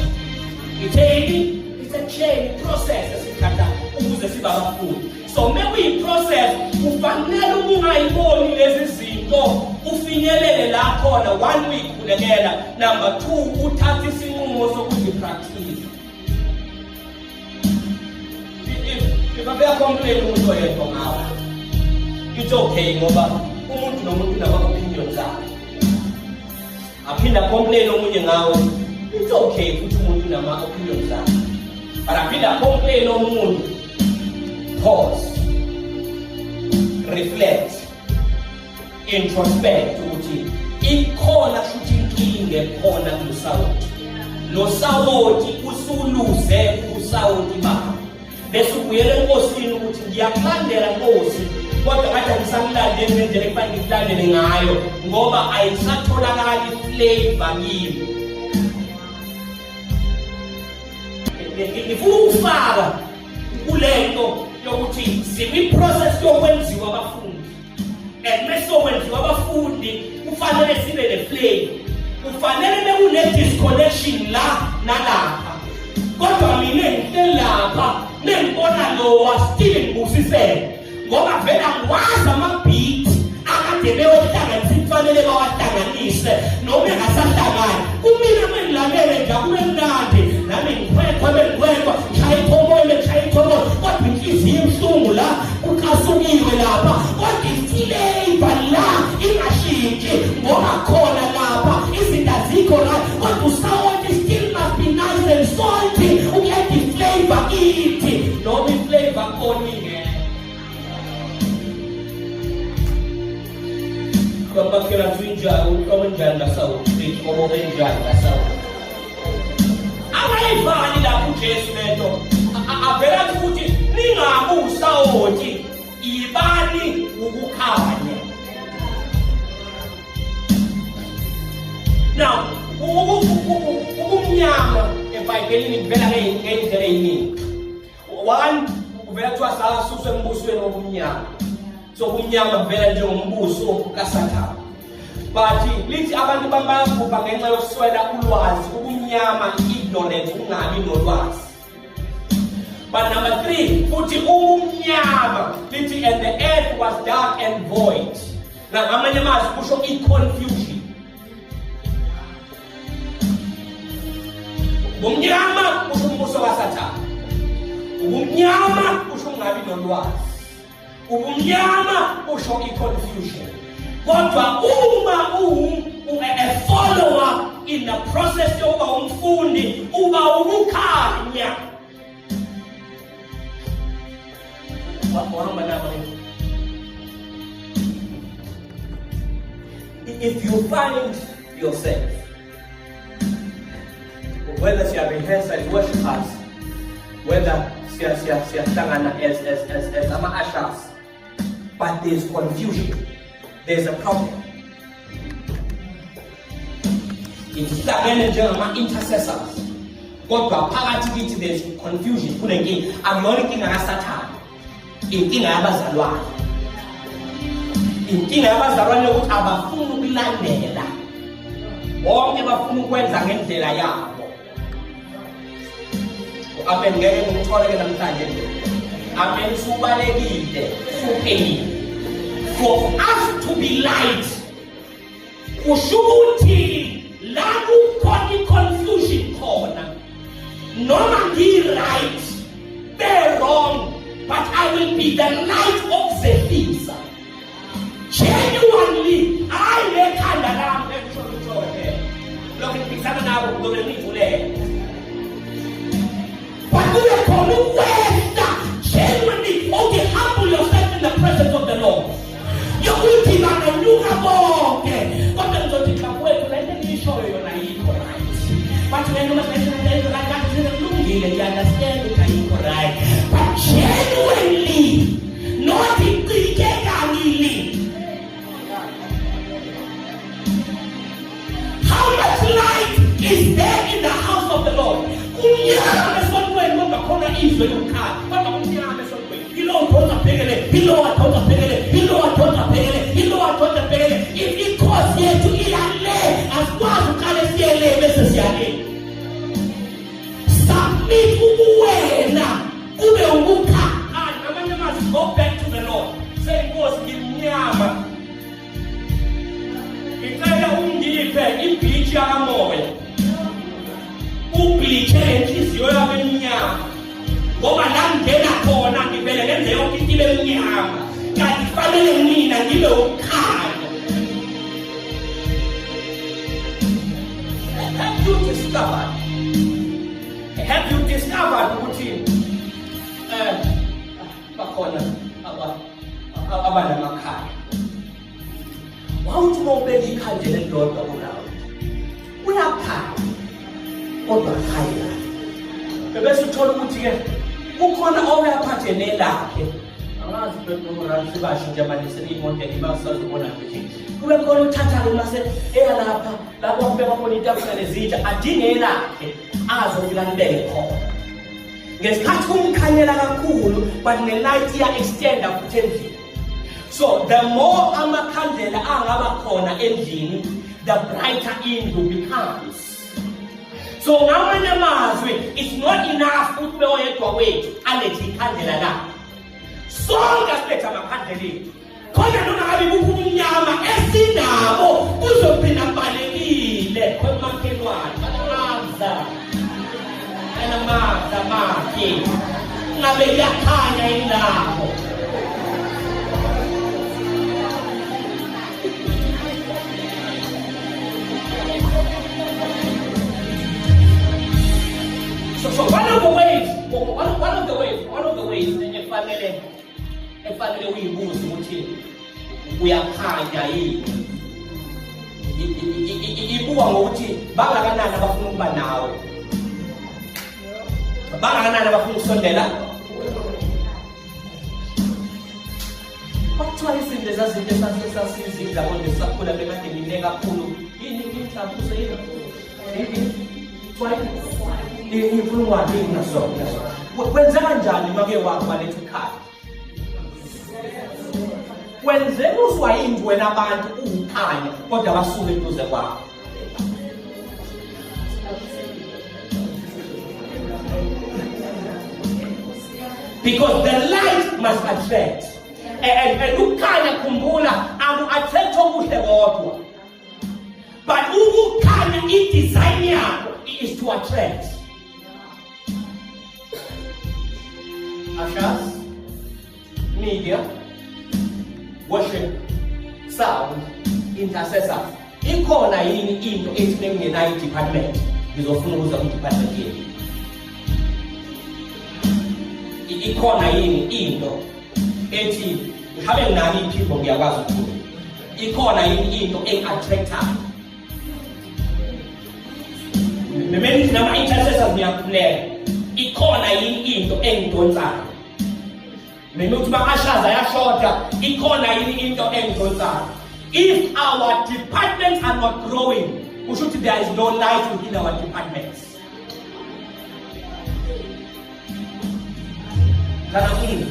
Ngitheni, it's a chain process esithatha ukuze sibe abafundi. So uma kuyi-process kufanele uma ungayiboni lezi zinto ufinyelele la khona. One, uyikhulekela. Number two, uthathe isinqumo sokuzipractice. If abeyacomplain umuntu oyedwa ngawe, it's okay ngoba umuntu nomuntu unama-opinions akhe. Aphinde acomplain omunye ngawe, it's okay futhi umuntu unama-opinions akhe. But aphinde acomplain omunye, pause, reflect, introspect ukuthi ikhona futhi inkinga ekhona kulosawoti. Lo sawoti usuluze usawoti bakho, bese ubuyela enkosini ukuthi ngiyakulandela nkosi, kodwa kade angisakulandeli ngendlela ekufanele ngikulandele ngayo ngoba ayisatholakali iflavor kimi. Ngifuna ukufaka kulento yokuthi sikwi-process yokwenziwa abafundi, and mesokwenziwa abafundi kufanele sibe ne-flavor, kufanele bekune-disconnection la nalapha, kodwa mina ngihleli lapha nengibona lowa still ngibusisele ngoba vele angiwazi ama-beat akade bewahlanganisa kufanele bawahlanganise noma engasahlangani. Kumina mengilalele nje akube mnandi nami ngikhwekhwe bengikhwekhwa ngishaya ithomoyi bengishaya ithomoyi, kodwa inhliziyo ibuhlungu la kuqasukiwe lapha, kodwa iflavor la ingashintshi ngoba khona lapha izinto azikho right, kodwa usawoti still must be nice and salty ukuletha iflavor kithi noma iflavor khona ingekho. Kwabakela njani uhlobo njani lasawoti inhlobo enjani lasawoti angayivali lapho uJesu lento avela ukuthi ningabi usawoti, ibani ukukhanya. Now ubumnyama eBhayibhelini kuvela ngey'ndlela ey'ningi. One, kuvela kuthiwa sasuswa embusweni wobumnyama, so ubumnyama kuvela njengombuso kaSathane, but lithi abantu bayabhubha ngenxa yokuswela ulwazi. Ubumnyama, ignorance, ukungabi nolwazi. But number three, futhi ubumnyama lithi and the earth was dark and void. Na ngamanye amazwi kusho i-confusion. Ubumnyama kusho umbuso kaSathane, ubumnyama kusho ukungabi nolwazi, ubumnyama kusho i-confusion. Kodwa uma uwu a follower in the process yokuba umfundi, uba ukukhanya. Wahamba nabo. If you find yourself, whether siya-rehearse as worshipers, whether siyahlangana as ama-ushers, but there's confusion, there's a problem. Ngihlangene njengama-intercessors, kodwa phakathi kithi there's confusion, kunenkinga. Akuyona inkinga kaSathane, inkinga yabazalwane. Inkinga yabazalwane ukuthi abafuni ukulandela, bonke bafuna ukwenza ngendlela yabo. Amen, ngeke ngikuthole ke namhlanje nje. Amen, subalekile, suphelile. For us to be light, kusho ukuthi la kukhona i-confusion khona, noma ngi-right be-wrong, but I will be the light okuzehlisa genuinely. Hayi lekhanda lami engisho lokho ngiphikisana nawo, ngizobe ngiyivulele, but kube khona ukwehla genuinely. Okay, humble yourself in the presence of the Lord, yokuthi banganyuka bonke, kodwa ngizothi cha kwethu, le nto engiyishoyo yona ayikho right. Bathi wena uma singayisho right, bathi kulungile, ngiya-understand ukuthi ayikho right, but genuinely, not icike kabili. How much light is there in the house of the Lord? Kumnyama esontweni, kodwa khona izwe lokukhanya, kodwa kumnyama esontweni. Ilowo adonsa abhekele, ilowo adonsa abhekele, ilowo adonsa abhekele, ilowo adonsa abhekele. If ikhosi yethu iyale, asikwazi uqale siyele bese siyale. Submit ubuwena kube ukukhanya. Ngamanye amazwi, go back to the Lord, say, Nkosi, ngimnyama, ngicela ungiphe ibleach yakamoya, ubleache lenhliziyo yami emnyama, ngoba la ngingena khona ngivele ngenze yonke into ibe mnyama, kanti kufanele mina ngibe ukukhanya. Have you discovered, have you discovered ukuthi bakhona abanamakhaya, wawuthi uma ubeka ikhandlela elilodwa kurawundi uyaphaka, kodwa hayi kahle, bese uthola ukuthi-ke kukhona owuyaphathe nelakhe, angazi bekunomrani, sibasho nje manje sebeyimodeli, basazobona nje, kube khona uthatha-ke mase eya lapha lapho kubekwa khona itafula nezitsha, adinge elakhe azofika alibeke khona. Ngesikhathi kumkhanyela kakhulu, but ne-light iya-extenda futhi endlini. So the more amakhandlela angaba khona endlini, the brighter indlu becomes. So ngamanye amazwi, it's not enough ukuthi ube oyedwa wethu alethe ikhandlela lakhe. Sonke asilethe amakhandlela ethu khona, noma ngabe kukho umnyama esinabo kuzogcina kubalekile khomakhelwane banamandla, anamandla makhe, ngabe iyakhanya indawo. So one of the ways, one of the ways, one of the ways efanele uyibuze ukuthi uyakhanya yini, ibuka ngokuthi bangakanani abafuna ukuba nawe, bangakanani abafuna ukusondela. Kwakuthiwa izinto ezazinto esasizidla kodwa sisakhula bekade ngine kakhulu, yini inhlambuso, yini inkulungwane, yini naso. Kwenze kanjani make wakho waletha ikhaya? Kwenzeka uzwa yini wena abantu uwukhanya kodwa basuke eduze kwakho? Because the light must attract. And ukukhanya, khumbula, aku-attract okuhle kodwa, but ukukhanya, i-design yakho is to attract. Ushers, media, worship, sound, intercessors, ikhona yini into ethi bengingenayo i-department, ngizofuna ukuza kwi-department yenu? Ikhona yini into ethi ngihabe nginalo iphimbo, ngiyakwazi ukukhuluma? Ikhona yini into engi-attractayo? Memenithi nama-intercessors ngiyakhuleka, ikhona yini into engidonsayo? Mina uthi ba-ashaza ayashoda, ikhona yini into engidonsayo? If our departments are not growing, kusho ukuthi there is no light within our departments. Kana kini.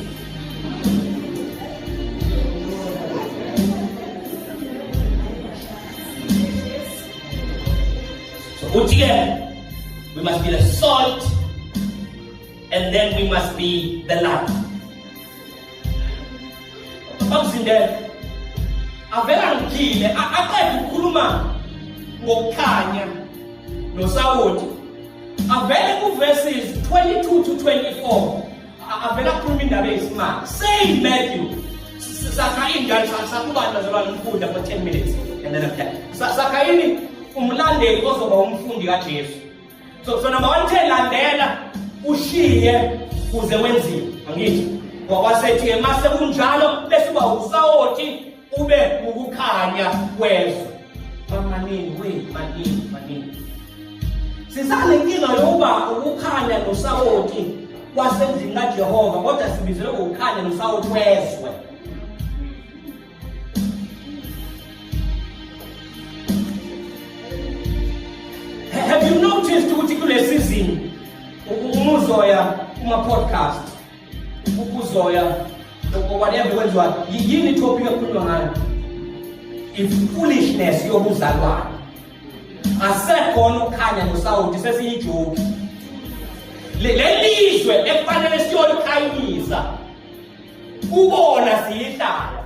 Uthi ke we must be the salt and then we must be the light. Bakuzindela avela ngigile aqede ukukhuluma ngokukhanya nosawoti avele ku-verses 22 to 24 avele akhuluma indaba eyisimanga. Same Matthew. Sakha ingane sakubani bazalwane umfunda for 10 minutes and then I'm done. Sakha yini umlandeli ozoba umfundi kaJesu. So number 1 the landela ushiye kuze wenziwe angithi ngokwasethi mase kunjalo bese uba usawoti ube ukukhanya kwezwe. Manini we manini manini. Sisanenkinga yokuba ukukhanya nosawoti kwasendlini kaJehova kodwa sibizelwe ukukhanya nosawoti wezwe. Have you noticed ukuthi kule season umuzoya kuma podcast ukuzoya whatever kwenziwa yini topic ekhulunywa ngayo? I-foolishness yobuzalwane. Asekhona ukukhanya nosawuti sesiyijoki. Lelizwe ekufanele siyolikhanyisa kubona siyihlaya.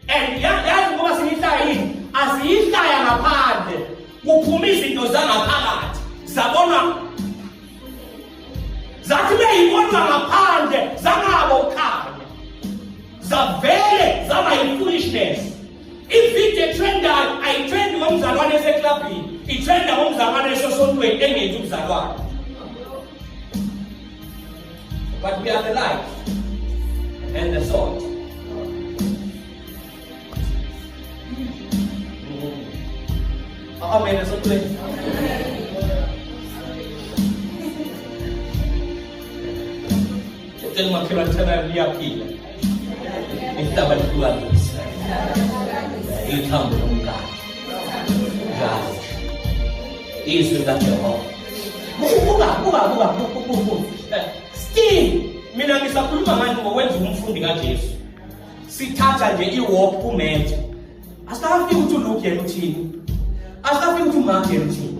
And yazi ngoba siyihlaya yini? Asiyihlaya ngaphandle, kuphuma izinto zangaphakathi zabonwa zathi beyibonwa ngaphandle zangabo ukhanya zavele zaba yi-foolishness. Ividiyo etrendayo ayitrendi ngomzalwane eseklabhini, itrenda ngomzalwane esosontweni engenzi umzalwane. But we are the light and the salt. Amen esontweni. Cela umakhelwane thana liyaphila. Ihlaba lihlukanisa. Ithambo lomkakhe. Njalo. Izwi likaJehova. Buka buka buka buka. Still mina ngisakhuluma ngani ngokwenza umfundi kaJesu. Sithatha nje i-walk kumethe. Asikafiki ukuthi uLuke yena uthini. Asikafiki ukuthi uMark yena uthini.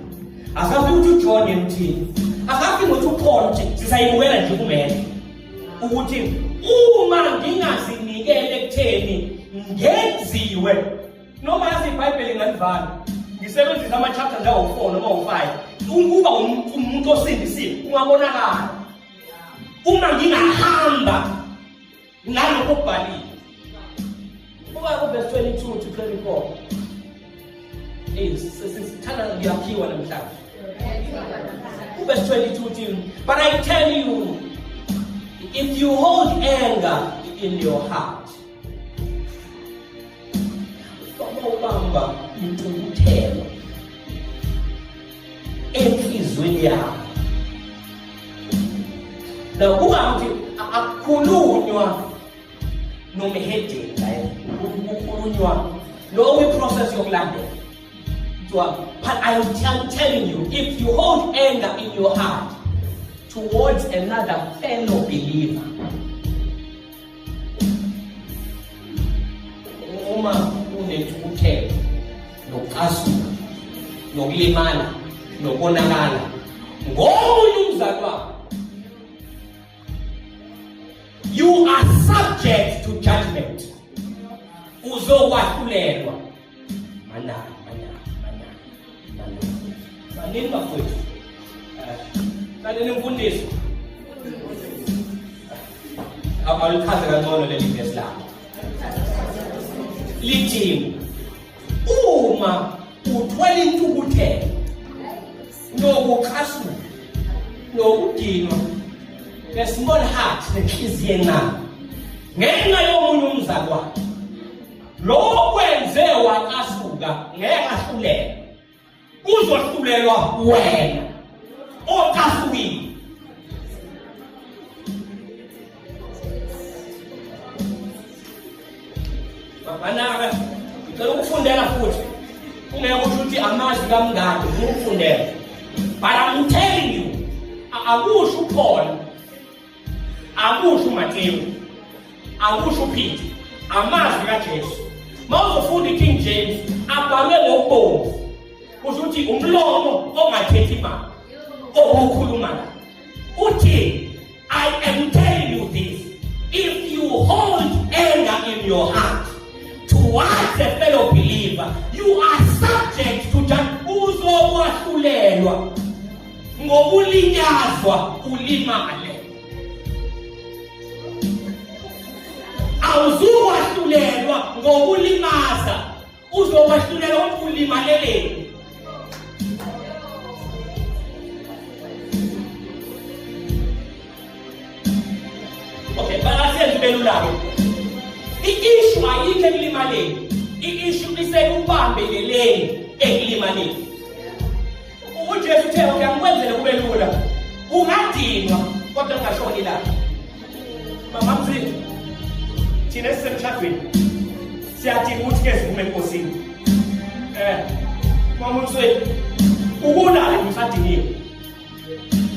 Asikafiki ukuthi uJohn yena uthini. Asikafiki ukuthi uPaul uthini. Sisayibukela nje kumethe. Ukuthi uma ngingazinikele ekutheni ngenziwe noma yazi iBhayibheli ngalivala ngisebenzisa ama-chapter njengawu-4 noma u-5 ukuba umuntu osindisiwe kungabonakala uma ngingahamba ngalokho okubhaliwe. Buka kuverse 22 to 24. Hey, sithanda ngiyakhiwa namhlanje. Kuverse 22 uthi, but I tell you, if you hold anger in your heart, uma ubamba intukuthelo enhlizweni yakho. Now buka ukuthi akukhulunywa nomhedeni la, kukhulunywa lo kwi-process yokulandela. Kuthiwa, but I am telling you, if you hold anger in your heart towards another fellow believer, uma unentukuthelo nokucasuka nokulimala nokonakala ngomunye umzalwane, you are subject to judgment. Uzokwahlulelwa. Mana mana mana mana manini bafowethu, kanini imfundiso awulichaze kangcono leli vesi lakho lithi uma uthwele intukuthelo nokuchasuka nokudinwa nge-small heart nenhliziyo encane ngenxa yomunye umzalwane, lo kwenze wacasuka ngeke ahlulelwe, kuzohlulelwa wena ocasukile. Banaka, ngicela ukufundela futhi kungeke kusho ukuthi amazwi kamngadi ngikufundela, but I'm telling you, akusho uPaul, akusho uMateyu, akusho uPeter, amazwi kaJesu. Mawuzofunda iKing James abhalwe ngokubomvu. Kusho ukuthi umlomo ongathethi imali okhuluma la. Uthi I am telling you this, if you hold anger in your heart towards a fellow believer, you are subject to judgment. Uzokwahlulelwa ngokulinyazwa ulimale. Awuzuwahlulelwa ngokulimaza, uzowahlulelwa ukuthi ulimaleleni. Okay, bakasenze belula-ke. I-issue ayikho ekulimaleni. I-issue isekubambeleleni ekulimaleni. UJesu uthe okay, angikwenzele kube lula. Ungadinwa kodwa ungashoni lapho. Mama Mzini, thina esisemshadweni siyadinga ukuthi ke sivume enkosini. Mama Mzini, ukulala usadiniwe.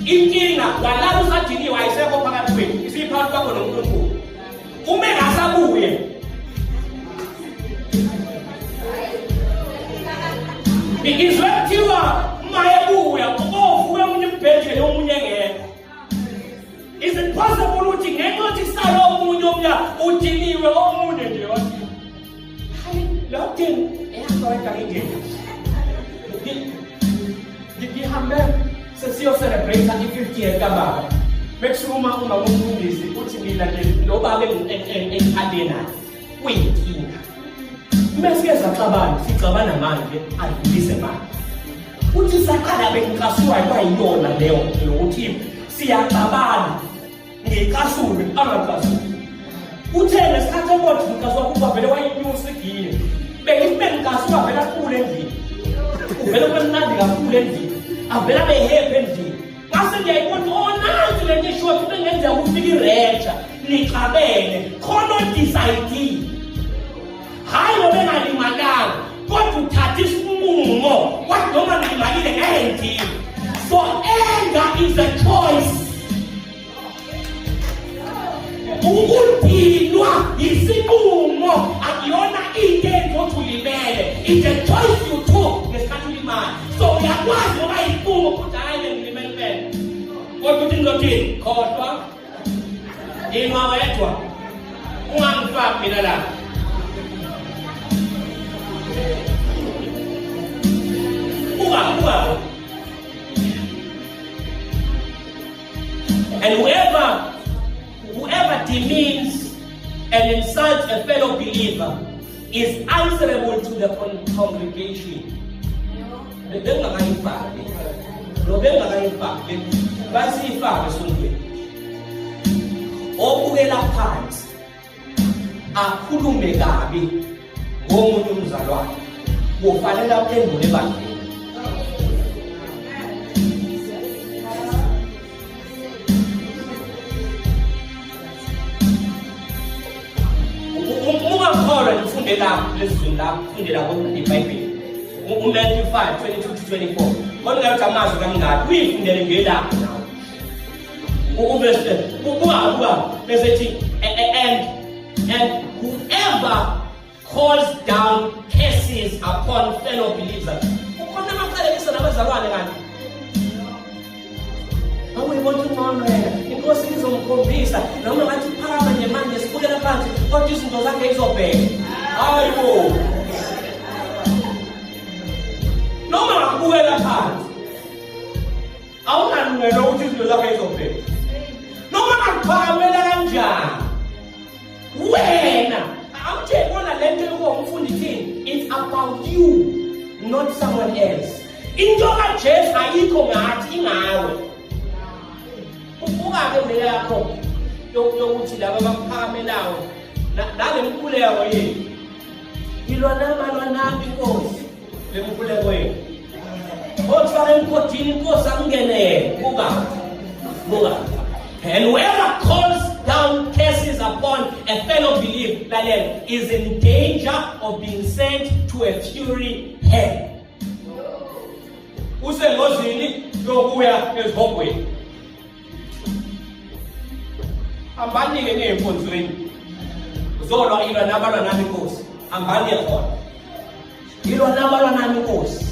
Inkinga walala usadiniwe ayisekho phakathi kwenu, isiphakathi kwakho noNkulunkulu. Uma engasabuye ngizwe kuthiwa uma ebuya kovuka omunye umbhejele omunye engekho. Is it possible ukuthi ngenxa yokuthi kusale omunye omnya udiniwe omunye nje wathi hayi lo dini eyakho ngingena ngihambe sesiyo celebrate i-50th kababa bekusukuma umama umfundisi uthi mina nje lo baba engithande naye kuyinkinga uma sike saxabana sixabana manje adlulise manje uthi saqala bengicasuka kwayiyona leyo yokuthi siyaxabana ngicasule angacasuli uthe ngesikhathi emothi ngicasuka kuba vele wayinyusa igiye bengithi bengicasuka vele akhule endlini uvele kube mnandi kakhulu endlini avele abe happy endlini ngase ngiyayibona oh nansi le nto ishiwo futhi engenzeka kufika ireja nixabene khona odecide hhayi ngoba engalimalanga kodwa uthatha isinqumo wathi noma ngilimalile ngeke ngidile. So anger is a choice. Ukudinwa yisinqumo, akuyona into engothi ulimele. It's a choice you took ngesikhathi ulimala. So uyakwazi ngoba yisinqumo ukuthi hhayi bengilimele impela, kodwa uthi ngizothini? Khohlwa inwa wedwa, ungangifaki mina la. Buka, buka. And whoever demeans and insults a fellow believer is answerable to the congregation. Bengakayifaki lo, bengakayifaki, basiyifake esontweni. Obukela phansi akhulume kabi ngomunye umzalwane kufanele aphendule ebandleni. Ungakholwa ngifunde la lezizweni la, funde la iBhayibheli uMatthew 5 22 to 24. Kodwa ngathi amazwi kamngadi uyifundele nje lapho nawe. Uvesi buka, buka, bese ethi and whoever calls down curses upon fellow believers. Kukhona amaqalekiso nabazalwane kanti awuyibona ingcono yena, inkosi izomkhombisa noma ngathi uphakama nje manje sibukela phansi, kodwa izinto zakhe izobheka. Hayi bo, noma ngakubukela phansi awunalungelo ukuthi izinto zakhe izobheka, noma ngakuphakamela kanjani wena. Awuthe bona le nto yokuba umfundi ithini? It's about you, not someone else. Into kaJesu ayikho ngathi, ingawe. Ubuka-ke le yakho yokuthi laba abakuphakamelayo nale mkhuleko yenu, ilwa nami, alwa nami inkosi. Le mkhuleko yenu othwala emgodini, inkosi akungenele. Buka, buka. And whoever calls down curses upon a fellow believer, lalela, is in danger of being sent to a fury hell. Usengozini yokuya ezihogweni. Hambani-ke niye enkonzweni, uzolwa ilwa nabalwa nami inkosi. Hambani khona, ilwa nabalwa nami inkosi.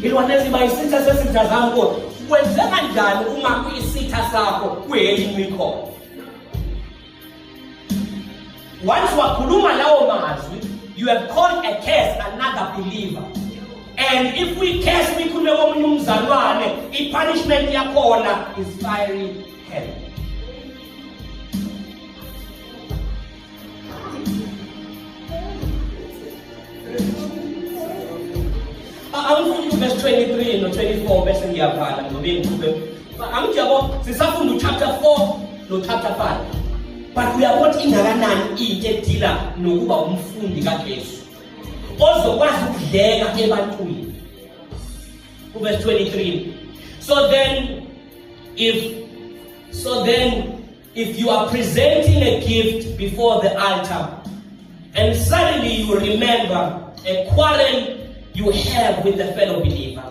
Ilwane eziba isitha sesitha zami Nkosi. Kwenzeka njani uma kuyisitha sakho kuyelinye ikhono? Once wakhuluma lawo mazwi, you have called a curse another believer. And if we curse mikhulume komunye umzalwane, i-punishment yakhona is fiery hell. Angifuni verse 23 no 24 bese ngiyabhala ngoba ngiqhube. Angithi yabo sisafunda uchapter 4 no chapter 5. But uyabona ingakanani into edila nokuba umfundi kaJesu ozokwazi ukudleka ebantwini. Verse 23. So then if so then if you are presenting a gift before the altar and suddenly you remember a quarrel you have with a fellow believer,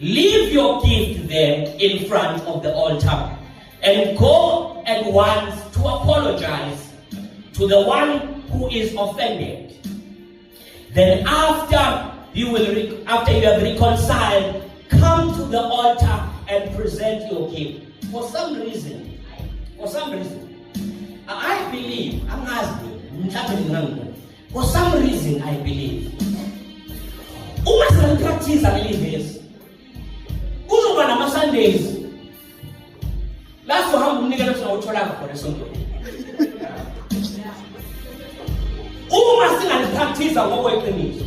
leave your gift there in front of the altar and go at once to apologize to the one who is offended. Then after you will after you have reconciled, come to the altar and present your gift. For some reason, for some reason, I believe, angazi mhlawumbe ngingangibona. For some reason I believe. Uma singapractice leli verse, kuzoba nama Sundays la sohamba umnikelo singawutholanga khona esontweni. Uma singalipractice ngokweqiniso,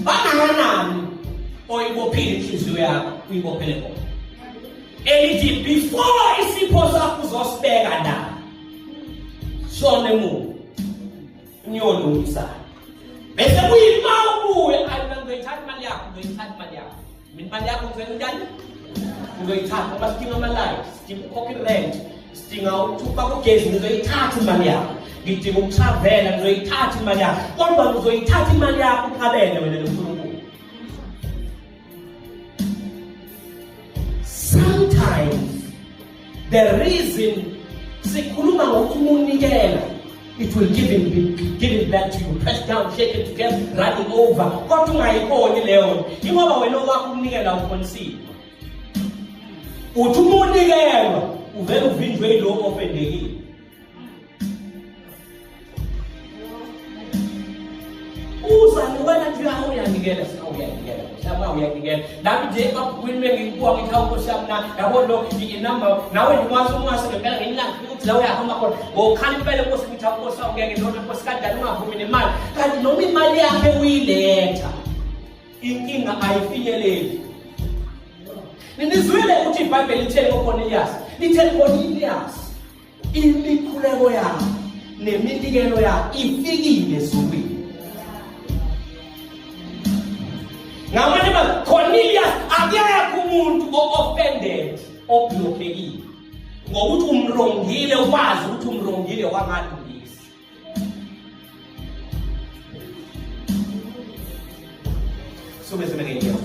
bangakanani oyibophile inhliziyo yakho uyibophele khona elithi before isipho sakho uzosibeka la sona emuva niyolungisana bese kuyima ubuye ayi mina ngizoyithatha imali yakho ngizoyithatha imali yakho mina imali yakho ngizoyenzani ngizoyithatha ngoba sidinga ama-light sidinga ukukhokha i-rent sidinga ukuthi ufake ugesi ngizoyithatha imali yakho ngidinga ukutravela ngizoyithatha imali yakho kodwa ngizoyithatha imali yakho uqabele wena noNkulunkulu. Sometimes the reason sikhuluma ngokuthi uma unikela it will give him, give it back to you, press down, shake it together, running over, kodwa ungayiboni leyo ingoba wena owakho ukunikela ukhonisile. Uthi uma unikelwa uvele uvinjwe yilo ofendekile. Uza wena nje uyanikela uyanikela mhlawumbe uyanikela nami nje emabhukwini mengikubuka ngithi hawu nkosi yami na yabo lo inamba nawe ngikwazi ungase ngempela ngenyanga ukuthi la uyahamba khona ngokhala impela nkosi ngithi hawu nkosi awungeke lona nkosi kanjani ungavumi nemali kanti noma imali yakhe uyiletha inkinga ayifinyeleli. Nizwile ukuthi iBhayibheli litheni ngoCornelius? Litheni Cornelius? Imikhuleko yakhe neminikelo yakhe ifikile ezulwini. Ngamanye amazwi, Cornelius akekho umuntu o-offended oblockekile ngokuthi umrongile, wazi ukuthi umrongile wangalungisi. Suke sime ngenyawo.